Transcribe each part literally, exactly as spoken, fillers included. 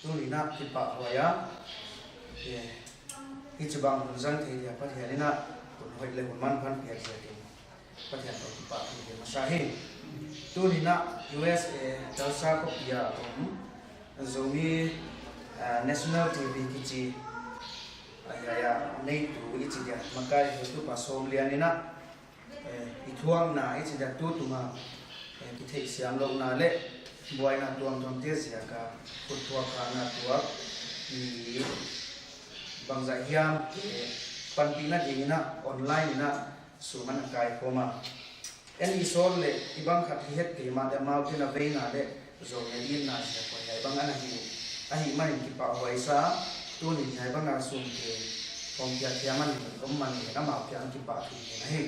Tuni-in ah kipahhuai a, eh, hih ci bang hun zang thei dia Pathian in ah hun hoih le hun manpha hong piak ziakin Pathian tawh kipahthu gen masa hi. Tuni-in ah U S A Tulsa khuapi ah om Zomi, ah, National T V kici, ah, hiai ah neitu i ci dia makai hotupa Sawm Lian in ah, eh, i thuakna i ci dia tu tungah, eh, kitheihsiam lohna le buaina tuamtuamte ziak a khut thuak khakna tuak mi bangzah hiam, eh, panpihna dingin ah online in ah sum ana kaikhawm a. En i sawt le i bang khat hi het kei mah le amaute na veina le Zomi a itna ziak koi hiai bang ana hi uh. Ahih manin kipahhuai sa, tuni hiai bang a sum te hong piak hiam manin om manin amau kiang kipahthu gen ahi.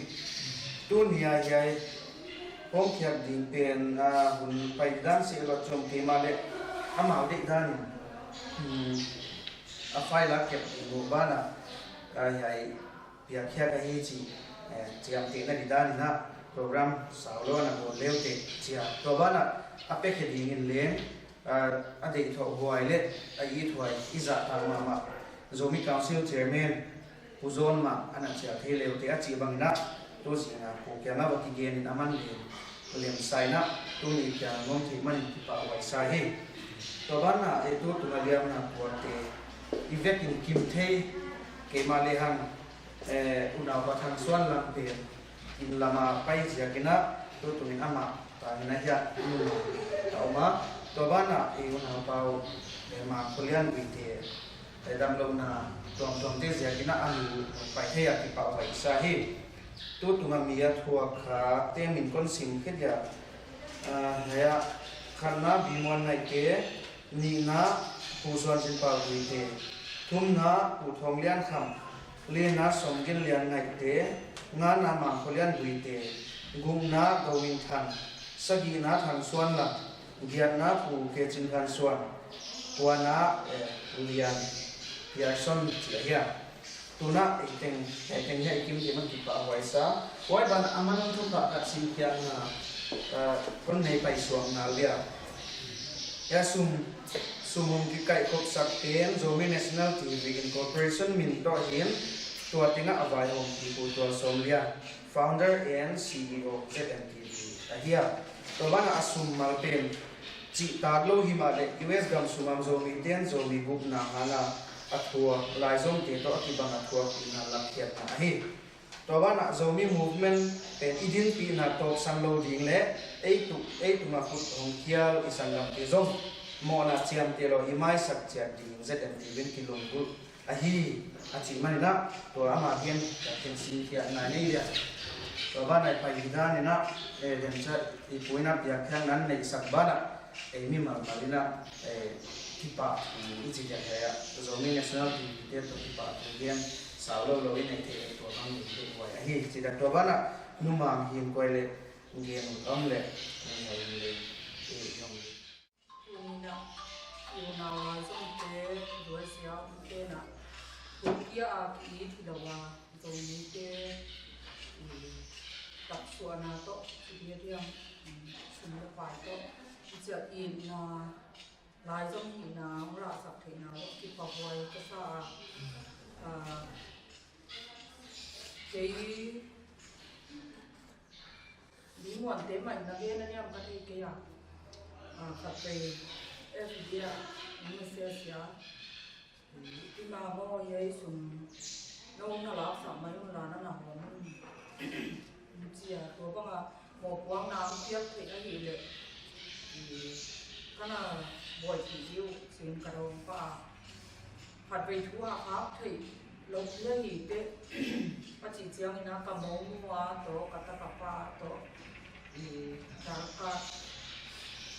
Tuni a hiai hong piak ding pen, ah, hun pai dan seh lua ciang kei mah le amau deihdan in, hmm, a file a kep ding uh banah, ah, hiai piakkhiak ahi cih, eh, ciamtehna ding danin ah program sau lo ana bawl leuteh ci a, tua banah a piakhia dingin leng, ah, a deih thawh huai le a it huai i zahtak mahmah Zomi Council Chairman Pu Zawn mah ana cial thei leuteh a cih bangin ah tu zingin ah Pu kiangah va kigenin a man leng lemsa in ah tuni kiang nuam theih manin kipahhuai sa hi. Tua banah, eh, tu tunga liamna tuate i vekin kim thei kei mah lehang, eh, unaupa Thang Suan Lam pen inn lama pai ziakin ah tu tungin amah tangin ah hiah a om a, tua banah, eh, unaupa uh, eh, Mang Kho Lian Guite, eh, damlohna tuamtuamte ziakin ah a nu pai thei a kipahhuai sa hi. Tu tunga mi a thuak khakte min kon sim khit dia, ah, hiai ah khatna Bi Muan Ngaihte, nihna Pu Suan Cin Pau Guite, thumna Pu Thawng Lian Kham, lina Sawm Gin Lian Ngaihte, ngana Mang Kho Lian Guite, gukna Go Win Thang, sagihna Thang Suan Lam, giatna Pu Khe Cin Khan Suan, kuana, eh, Lian Pearson ci ahi a. Tuna ei teng, ei teng hiai kim kim a kipahhuai sa. Huai banah a man thupha khat simkhiakna, ah, kon nei paisuak ngal dia. Hiai sum, sum hong kikaihkhopsak pen Zomi National T V Incorporation min tawh hi in, tua tengah a vaihawmpipa Pu Tual Sawm Lian, Founder and C E O Z N T V ahi a. Tua banah a sum mal pen cihtak lo himahleh U S gam sungah Zomite'n Zomi gupna hanga a thuak laizomte tawh a kibang a thuakpihna lakkhiatna ahi. Tua banah Zomi Movement pen i dinpihna tawpsan lo ding le ei tung, ei tungah khut hong khial i sanggamte zong mawhna ciamteh lo i maisak ciat ding Z N T V in kilunggulh ahi a cih manin ah tua ama gen, gen simkhiakna nei dia. Tua banah i pai hi danin ah, eh, Lemcha i pu in ah piakkhiakna neihsak banah ei mimal mal in ah, eh, kipahthu i ci dia hi a, Zomi National T V te tawh kipahthu gen sau lo lo i neih theih leh tua bang in deih huai ahi ci dia. Tua banah numang hin koi leh gen ut om leh nei hau in leh, eh, zong. Tuni-in ah i unau laizomte, U S A omte in ah Turkey a ki-it hi lo a, Zomite, i, taksuahna tawh, ci ding a diam, sum le pai tawh, i ciah itna, laizom hihna hong lahsak theihna tawh kipahhuai ka sa a, a, kei Bi Muante mah in na gen a niam ka thei kei a. A, khatvei F B ah na message a, i, i mah maw, hiai sum no na laksak mai un la, na na hawm un, ci a. Tua banga mawhpuakna hong piak theih ahih leh, i, ka na buaipih ding uh ci-in ka dawng pah a. Khatvei thu a khak theih lo hi a hi teh, a cih ciangin ah ka momu a tawh, ka tapa pa tawh, i, darkar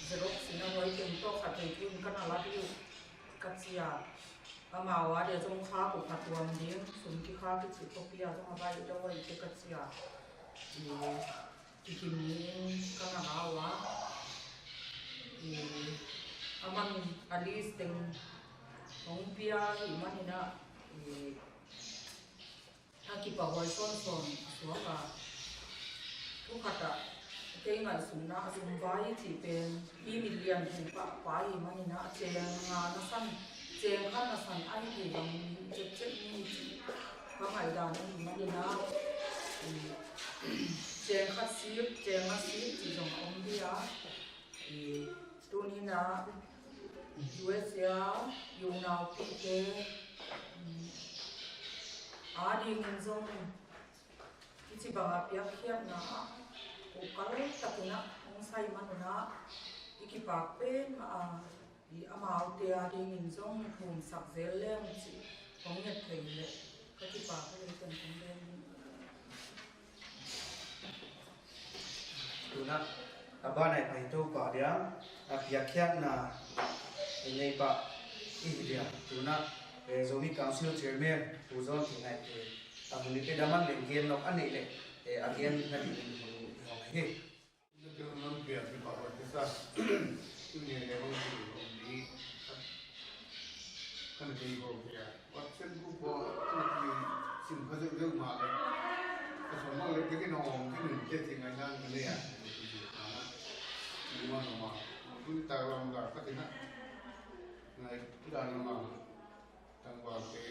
xerox in a, huai teng tawh khatvei thu in ka na la ding uh ka ci a. Amau a dia zong khak uh ka tuam ding, sum kikhak i cih khuapi a zong a baih deuh a hi teh ka ci a. I, kikim in ka na la uh a, i, a man a list teng Hong pia hi manin ah, eh, a kipahuai sawnsawn a suak a, thu khat ah kei ngaihsutna ah zumvai cih pen pi mit lian thei pahpah hi manin ah, ceng nga na san, ceng khat na san ahi thei bang cekcek ni cih ka ngaihdan ahi manin ah, ceng khat sik, ceng nga sik cih zong a om hi a, i, tuni-in ah U S A i unaupite, um, adingin zong hih ci banga piakkhiatna ah ukal takin ah hong sai man un ah i kipak pen mah a, i, amaute adingin zong thumsak zel leng cih hong nget thei leh ka kipak a, lei teng kong gen hi. Tu-in ah a banah i pai Topa dia a piakkhiatna i nei pah i hi dia. Tu-in ah, eh, Zomi Council Chairman Pu Zawn Thei Ngaihte a hun i pia, a man leh gen nop a neih leh, eh, a gen nadingin hun i hawm hi. Kan dei ho kei a, WhatsApp group ho kan dei sim kha zeuhzeuh mah leh, ka sawm bang leh ka kinawm kinun te ci ngai nang ka nei a, ka ci nang a, ni ma ma, tuni tak lam la ka tina ngai dan ma. Tangvalte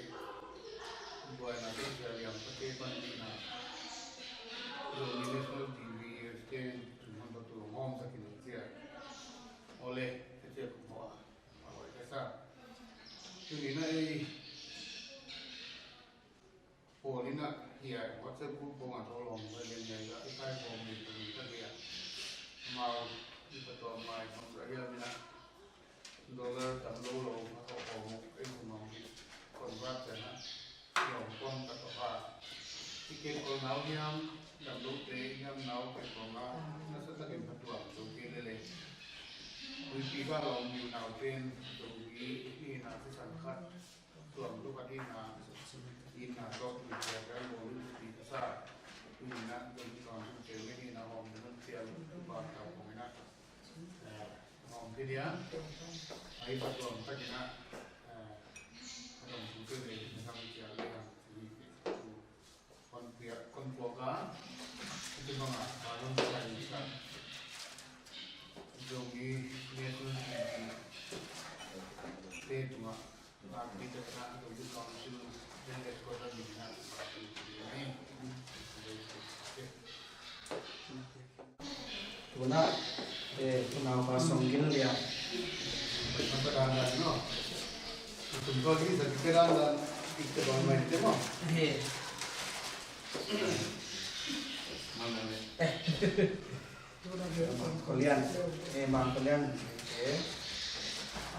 buaina te, sia liam pate panpihna, Zomi National T V stand tun hon patu hong hawmsakin hong cia. Awle, ka cia kum haw a, a huai ka sa. Tuni-in ah ei pawl in ah hiai WhatsApp group pawngah tawlawm ka lian hiai ka i kai pawng min pawng ka hia. Amau i patuam mai pawng ka hia min ah dollar tam lo lo a tawh pawng ei kum hong hi convert ciang ah lawm pawng ka tawh a. I kem kol nau hiam, dam lote hiam nau kem kol nau nasa takin patuam zo kei lele. Huipi ka lawm niu nau pen zo hi, hi na sisan khat. Tuam tuk a ding a, inn a tawh tui cia ka bawl in pi ka sa. Tui in a, tui in a, tui in a, hawm in a, tui in a, hawm in a, eh, hawm kei dia. Ai, pa tuam tak in a, eh, a dong tu te le, in a, kam cia le, a, tui in a, Kon pia, kon pua ka, itu banga, balon sa in sa. Zomi National T V te tunga, na kita na, Zomi Council, dan headquarter ni na, Tuna, eh, tunau pa Song Gin Lian. Apa dah dah no? Tum kau lagi sakit dah dah ikut orang main tu mah. He. Mana ni? Eh. Mang Ko Lian. Eh, Mang Ko Lian. Eh.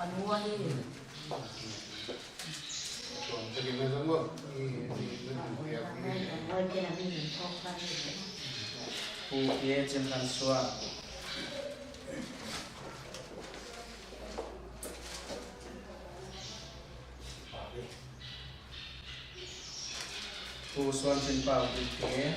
Anu ahi. Pu Pia Cin Khan Suan. Pu Suan Cin Pau Pu Pia.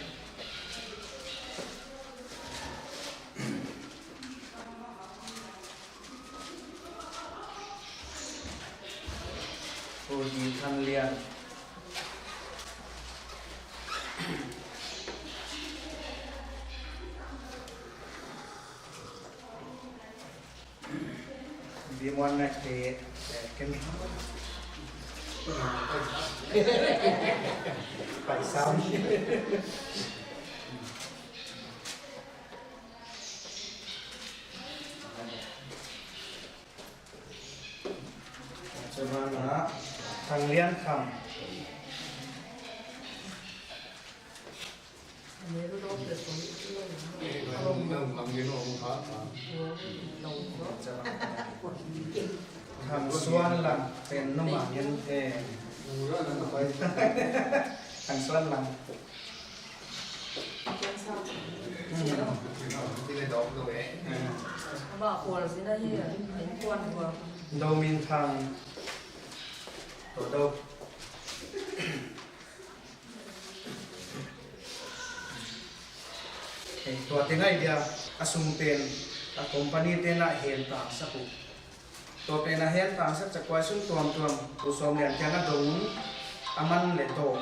Pu Di Than Lian. Bi Muan Nai Te, eh, Ken. Pai Sam. Cuma na Thang Lian Kham. Thang Suan Lam pen numa ngen te. Thang Suan Lam. Ama kual sina hi, in kuan kual. Do Min Thang. To do. Eh, tua teng ahi dia, a sum pen a company te na hen ta sak uh. Tua pen a hen tangsak cak kuai sung tuamtuam U Sawm Lian kiangah dong un, a man le dawng,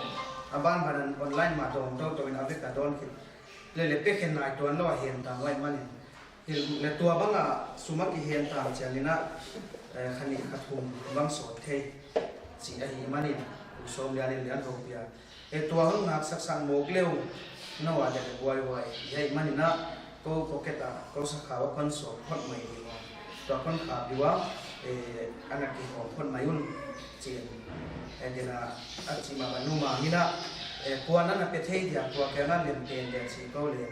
a banbanan online mah dawng toto in a vek a dawn khit. Le le pekhen nai tuan lo a hen tang uai manin. Hil le tua bangah sum a kihen tang ciangin ah, eh, kha nih kha thum bang sawi thei cih ahi manin U Sawm Lian in lian hopia. E tua hong ngak saksak mawk leu, no a dek buaihuai hi ahi maninah ko pocket ah ko sakhau a kon sawm phot mai ding a, tua kon khap ding a, e, a na kihawm phot mai un, ci-in, e, dena a cih mah bang numang inah, e, kuan a na pia thei dia tua kiangah lem pen dia ci ko le,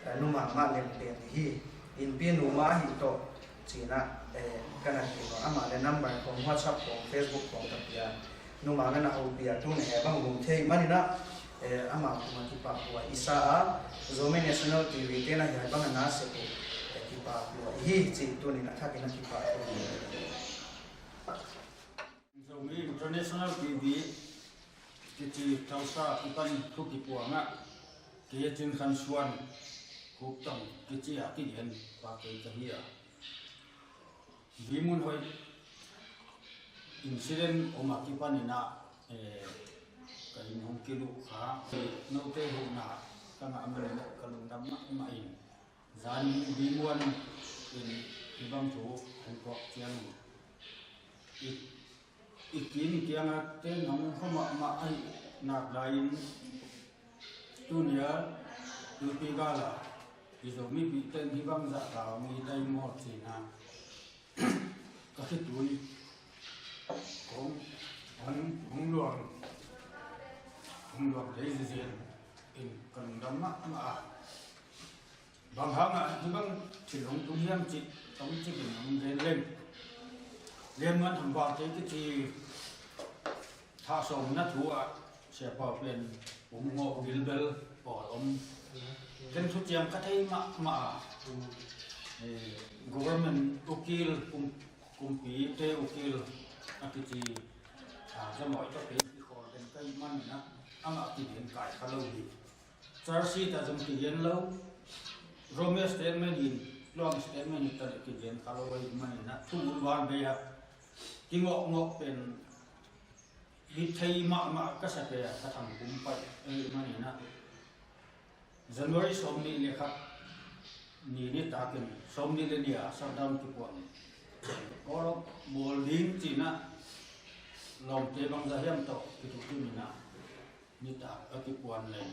e, numang mah lem pen hi, innpi numa ahi tawh, Cina, eh, ka na hi lo, amah le number khong, WhatsApp khong, Facebook khong ka pia. Numang na na hopia, tu na he bang mu thei maninah, eh, amah kuma kipahpua i sa a, Zomi National T V te na hi bang a na se ku, eh, kipahpua i hi, ci tu ni na thakin a kipahpua i. Zomi International T V kici Tulsa kipan thu kipuangah, kei a Cin Khan Suan Khup Tong kici a kigen pa kei ka hi a. Vimun Hoih incident om a kipaninah, eh, ka inn hong kiluh kha, note huhna ka ngah maninah ka lungdam mahmah in. Zan Vimuan in hibang thu hong kawk ciang i, i kin kiangah ten hong kho mahmah ahi nak lai-in tunia tuipi gala i Zomipihte in hibang zahta hong i dai maw cina ka khitui hong, hong, hong luang, hong luang dei zizian in ka lungdam mahmah a. Bang hangah hibang thil hong tung hiam cih tong cikin hong gen leng. Lian Muan Thang Bang te kici thah sawmna thu ah siapa pen um ngawh bilbel pawl om. Ken thuciam ka thei mahmah a. Eh, government ukil, kum, kumpite ukil a kici, ah, zamawi tawh kei kikhawl ken ka hih maninah amah kigen kai kha lo hi. Charsi ta zong kigen lo, Rome statement in, Luang statement in ta le kigen kha lo ahi maninah thu ulvan bei a kingawhngawh pen hi thei mahmah ka sa kei a ka thang kum paih ahi maninah January sawmnih le khat ni nitakin sawmnih le nih a shutdown kipuang. Kawlawk bawl ding cinah lawmte bangza hiam tawh kitukiminah nitak a kipuan leng.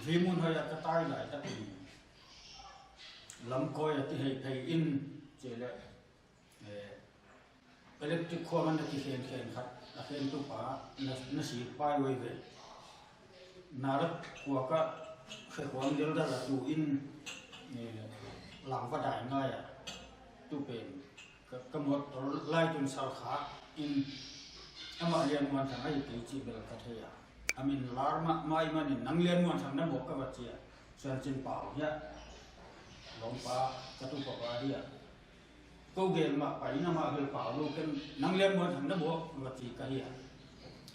Vimun Hoih a ka tai laitakin lamkawi a kihei phei in cih leh, eh, electric khuang a na kikhenkhen khat a khentupa na, na sik pai uai ve. Narak kuakah khekhuang dildal a tu-in, eh, langva dai ngai a tu pen ka, ka motor lai tun salkha in amah Lian Muan Thang ahi kei cih bel ka thei a. A min lar mahmah i manin nang Lian Muan Thang na mawk ka va ci a. Suan Cin Pau hi a. Lawmpa ka tupa pa hi a. Ko gel mah pai na mah bel pau lo ken nang Lian Muan Thang na mawk va ci ka hi a.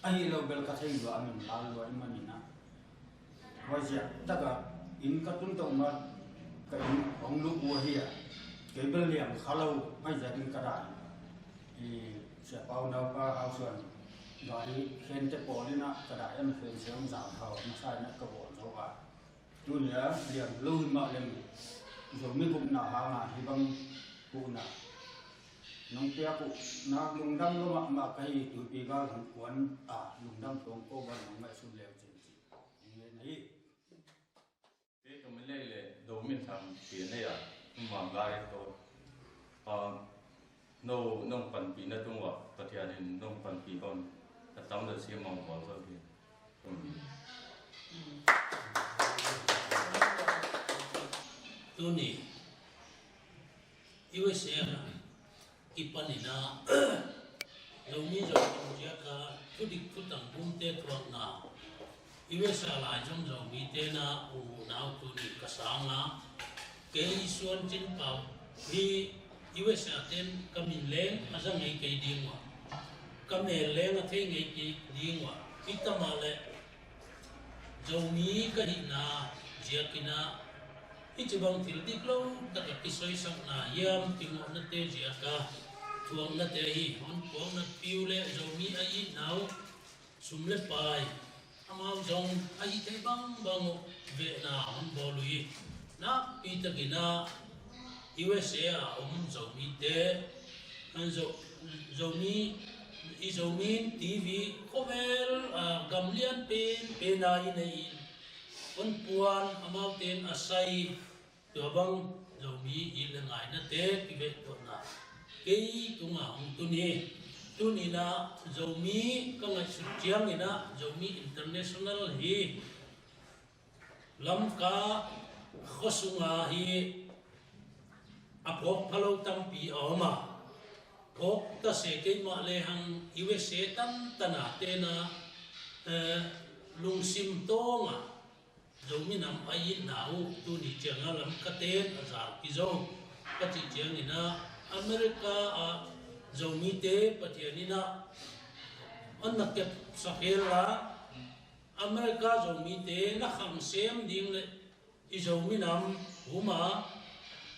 Ahi lo bel ka thei lua a min lar lua i maninah. Huaisia taka inn ka tun tawh mah ka inn hong luh uh ahi a. Kei bel liam kha lo mai ziakin ka dai. I Sia Pau naupa Hau Suan gari khente pawl inah ka dai an khen siam zang hau masa inah ka bawl zo a. Tunia liam lo hi mah leng Zomi gupna hanga hibang huhna nong piak uh nak lungdam lo mahmah ka hi. Tuipi gal hong kuan a lungdam tuang ko bang nong ngaihsun leu cin ci. Eng le na hi. Te ka mi lei le do min tham pi nei a, ma gai to. A, no, nong panpihna tungah Pathian in nong panpih bang a tam lo si mang bang zo hi. Tuni U S A kipaninah Zomi Zomi ziaka thudik thutang bumte thuakna U S A lai zong Zomite na u nau tuni ka sanga kei Suan Cin Pau hi. U S A ten ka min leng a za ngei kei ding uh a, ka mel leng a thei ngei kei ding uh a, i tamah le Zomi ka hihna ziakinah hih ci bang thil dik lo taka kisoisakna hiam tingawhnate ziaka Puaknate hi, hon puakna piu le Zomi a itna uh, sum le pai, amau zong a hih theih bangbang uh vehna hon bawl uh hi. Nakpi takin ah U S A a om Zomite, an Zo-, Zomi, i Zomi TV khawvel, ah, gam lian penpen ah i nei in, hon puan, amaute in a sai, tua bang Zomi it le ngainate kivehtuahna kei tungah hong tun hi. Tuni-in ah Zomi ka ngaihsut ciangin ah Zomi International hi. Lamka khuasung ah hi a phawk phalo tampi a om a, phawk ta se keimah lehang U S A tantan a te in ah, eh, lungsim tawng a Zomi nam a itna uh tuni ciangah Lamka ten a zau kizo ka cih ciangin ah America ah Zomite Pathian in ah hon na kepsak hen la, America Zomite na khang sem ding le i Zomi nam huma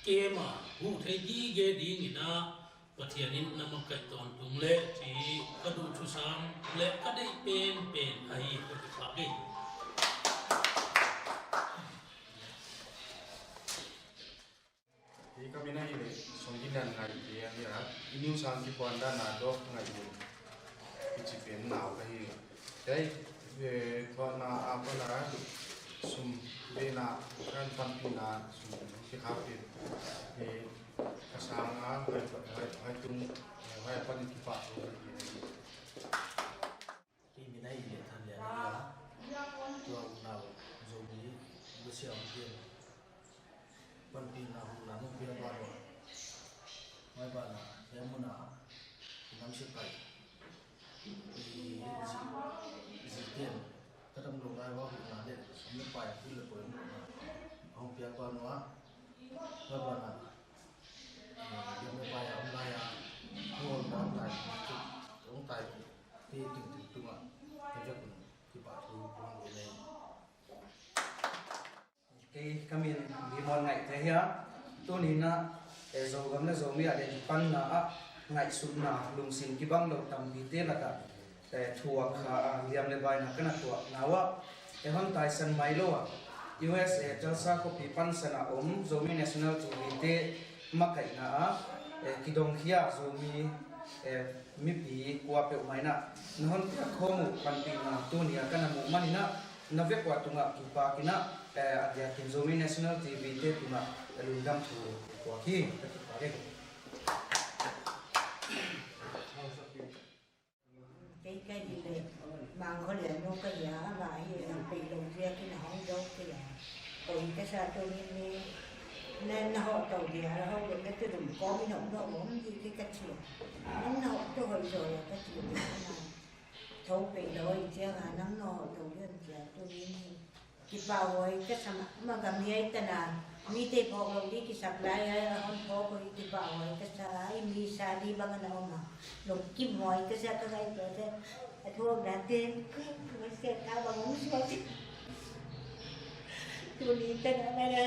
kema huh thei gige dingin ah Pathian in na makaih tawntung le ci ka duh thusam le ka deih penpen ahi ka kipak hi. Hi ka min ahih leh Song Gin Lian Ngaih hi a, i niusang kipuan dan a Dawk Ngaih Lun kici pen nau ka hi. Kei, eh, thuakna a pana sum vehna kan panpihna sum kikhak pen, eh, ka sang a hai, hai, hai tung, eh, hai pan kipahthu ka hi. Kei min ahih leh Than Lian ahi a, tua unau Zomi Lusia hong pian panpihna hong lam hong pian ban uh a, mai ban ah hia mun ah i nam sipai i zi, i zi tian ka dam lo lai uh a huhna le sum le pai, pil le poi hong pian ban uh a, mai ban ah Lam le bai a om lai a, hong tai, hong tai, ti ting ting tung a, ka vek un kipahthu kong nei. Kei ka min Limon Ngaihte hi a, tuni-in ah, eh, Zogam le Zomi a den panna ah ngaihsutna lungsim kibang lo tampite lakah eh, thuak kha a, liam le baina ka na thuakna uh ah, eh, hon taisan mai lo a, U S A Tulsa khuapi pansan a om Zomi National T V te makaihna ah, eh, kidongkhia Zomi, eh, mipi kua peuhmah in ah na hon piak khawm uh panpihna tuni a ka na muh manin ah na vek uh a tungah kipak in ah, eh, a diakin Zomi National T V te tungah lungdam thu puak hi. Ka kipak hi. Kei ka hi leh, Mang Khua Lian nu ka hi a, amah hi a, nang pei lo ziakin a hong zo kei a. Koi ka sa tungin ni, na, na hawh to dia, hawh lo na tu dum kawm in hong lo om di kei ka ci a. Nang na hawh to hoi zo a ka ci a. Tho pei lo i ciang a, nang na hawh to lian cia tungin ni. Kipahhuai ka sa mahmah, gam hiai tan a mite phawk loh ding kisap lai a, a hon phawk uh hi. Kipahhuai ka sa a, i misa ding bang a na om a, lungkimhuai ka sa, ka ngaihtuah teh a thuakna ten ka masiat a bang hong suak hi. Tuni tan a,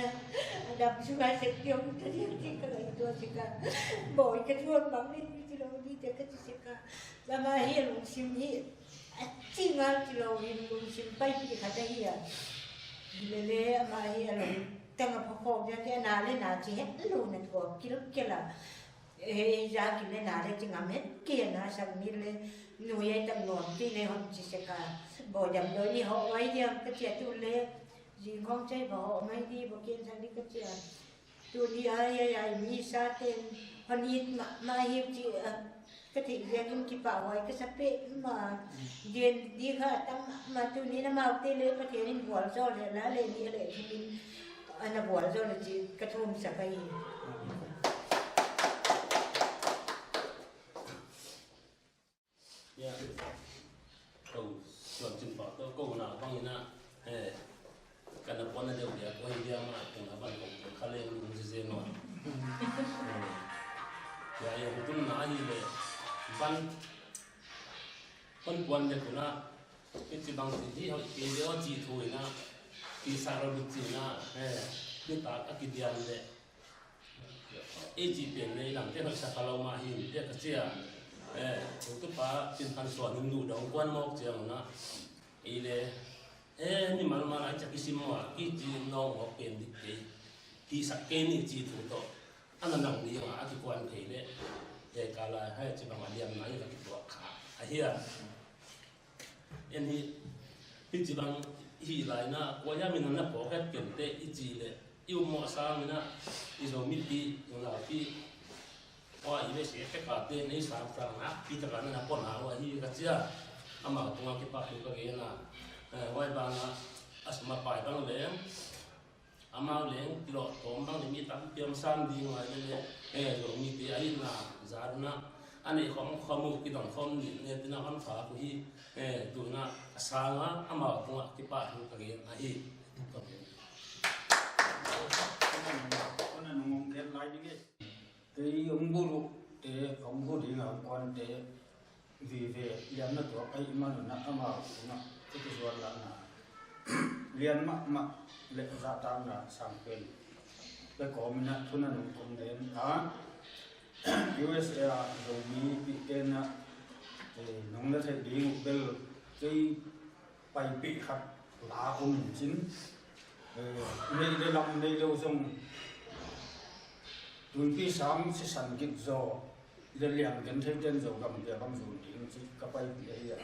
a dam sung a sep kiom ta ding ci ka ngaihtuah sek a, bawi ka thuak bang ni ci lo ding teh ka ci sek a. Amah hi a lungsim hi a ci ngal ci lo hi, lungsim paipih khat ahi a. Lele amah hi a lungtang a phakhawk ding a, na le na ci het lo na thuak kilkel a. Hei za kil le na le ci ngam het kei a, na sak ni le nui ai tak nuam ci le hon ci sek a. Bawi dam dawi ni hawh mai diam ka ci a, tu le zing khawng cai ba hawh mai di, ba kian sak di ka ci a. Tuni a, a, a, i misa ten hon it mahmah hi ci a, ka theih ziakin kipahhuai ka sa peuhmah. Gen ding kha a tam mahmah, tuni in amaute le Pathian in vualzawl hen la, le ni a le thum in a na vualzawl a ci ka thumsak ahi. Ya, ko suan cin pa to ko na bang ina, eh, ka na puan na deuh dia, ko hi dia ma, ko na ban ko kha leng lung zizi no. Eh, ya, ya, ko tun na hi le, ban, kon puan de ko na, kici bang ci hi hoi, ki de o ci thu ina, ki sa ro ci na, eh, ni ta a ki dian de. Ei ci pen le i lamte hoihsa kha lo mah hi in te ka ci a. Eh, tu pa Cin Phan Suan in duh dong kuan mawk ciang un ah, ei le, eh, mimal mal a i ciak i sim maw a kici nawng mawk pen dik kei, kisak kei ni ci thu tawh a na nang ding a a kikuan thei le, eh, ka lai hai ci bang a liamna in ka kituak kha ahi a. En hi, hih ci bang hih lai na, kua hiam in na phawk het ken te i ci le, i um mawh sang in a, i Zomipi, i unaupi, kua i bese peka te nei sang sang na, pi taka na na pon a ua hi ka ci a, amau tungah kipak hi ka gen a, eh, huai bang a, a sum a pai bang leng, amau leng kilawh tawm bang le mi tampi om sam ding ngai le le, eh, Zomite a itna zat un ah, a neih khawm khawm uh kidong khawm nih ne tina hon phak uh hi, eh, tu in ah a sang a amau tungah kipak hi ka gen ahi. Kei hong buluh te, hong buluh ding a hong kuan te, vive liamna tuak ahih man un ah amau tungah ka kizuan lahna lian mahmah le zahtakna sang pen pia kawm in ah thu nanung kong gen a, U S A a Zomipihte in ah, eh, nong la theih ding uh bel kei paipih khat la om in cin, eh, neih le lam neih lo zong tunpi sang sisan git zaw le liang genthei ten Zogam pia bang zun ding ci ka paipih ahi a.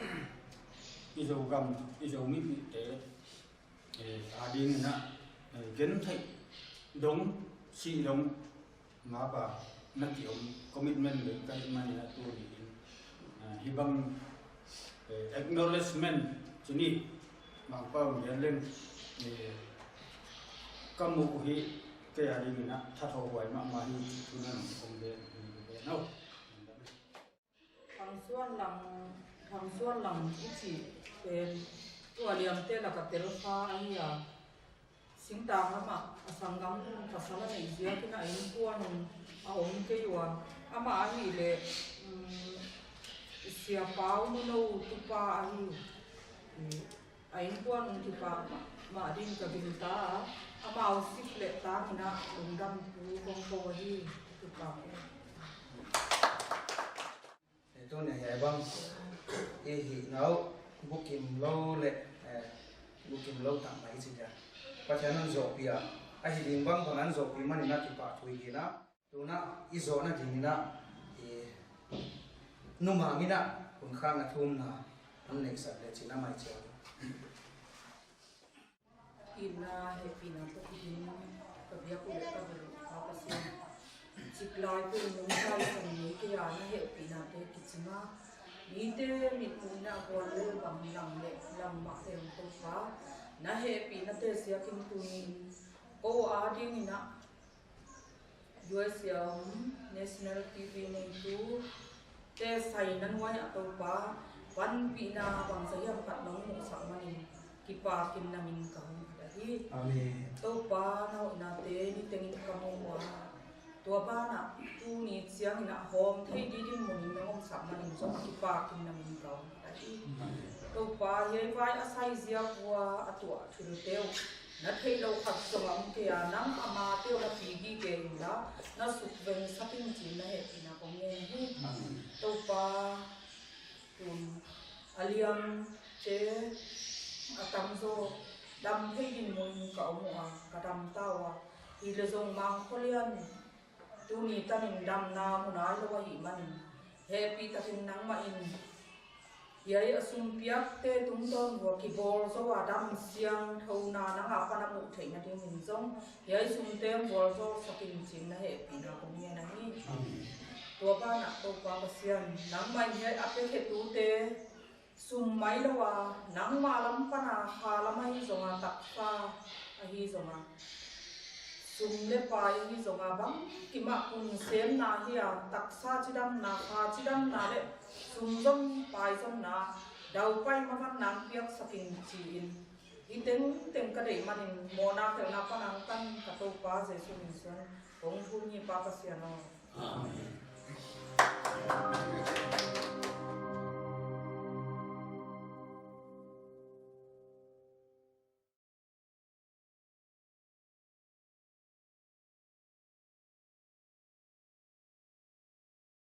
I Zogam, i Zomipihte, eh, a ding in ah, eh, genthei dong, sih dong, mapa na kiom commitment le ka hih man in a tuni in, ah, hih bang, eh, acknowledgement ci ni, Mangpau Ngian Leng, eh, ka muh uh hi, kei a ding in a thathawh huai mahmah hi ci thu nanung kong gen hi ve no. Thang Suan Lang, Thang Suan Lang i cih pen tua liamte lak a telkha ahi a, singtang lamah a sanggam pasal a neih ziakin a innkuan un a om kei uh a, amah ahih leh, um, Sia Pau Nuno tupa ahi uh. A innkuan un kipak mahmah ding ka gingta a, amau sik le tang in a lungdam thu kong ko ahi. Kipak. Eh, tuni hiai bang i hihna uh bukim lo le, eh, bukim lo tak mai ci dia. Pathian an zawhpih a, ahi ding bangbang an zawhpih manin a kipahthu i gen a. Tuna i zawhna dingin a, i numang in a hun khakna thumna hon neihsak le cin a mai ciang. Itna hehpihna tawh kiding ka biak uh le ka bel uh Pa Pasian, ciklai peuh nungta i san ngei kei a, na hehpihnate kicing a, mite mitmuhna guan le bang lang le lam mah le hong Topa, na hehpihnate ziakin tuni in ko a dingin a U S A a om National T V neitu te sai na nuai ah Topa, panpihna bangzah hiam khat nong muhsak manin kipakin na min ka hong pia hi. Amen. Topa, na hoihnate nitengin ka mu uh a, tua banah tuni ciangin a hawm thei didin munin nong omsak manin zong kipakin na min ka hong pia hi. Amen. Topa, hiai vai a saizia kua a tuah thilteu na theih loh khat zong a om kei a, nang amate uh na pigi kei inla, na sukvengsak in cin na hehpihna kong ngen hi. Topa, tun a liamte a tamzaw dam thei ding mun ka om uh a, ka dam ta uh a, hi le zong Mangkhollian tuni tanin damna mu nai lo ahih manin, hehpih takin nangmah in hiai a sumpiakte tungtawn vua kibawl zo a dam siangthona nang a pan a muh theihna dingin zong hiai sumte hong bawl zawsak in cin na hehpihna kong ngen ahi. Tua banah Topa Pasian, nangmah in hiai a piakhiatute sum mai lo a, nangmah lam pana kha lam ahi zonga, taksa ahi zonga, sum le pai ahi zonga, bangkimah hun semna hi a, taksa cidamna, kha cidamna le sum zong pai zong na daupai mavan nang piaksak in ci-in, hi tengteng ka deih manin mawhna khelhna pana hong tan ka Topa Jesu min suang kong thum hi Pa Pasian aw. Amen.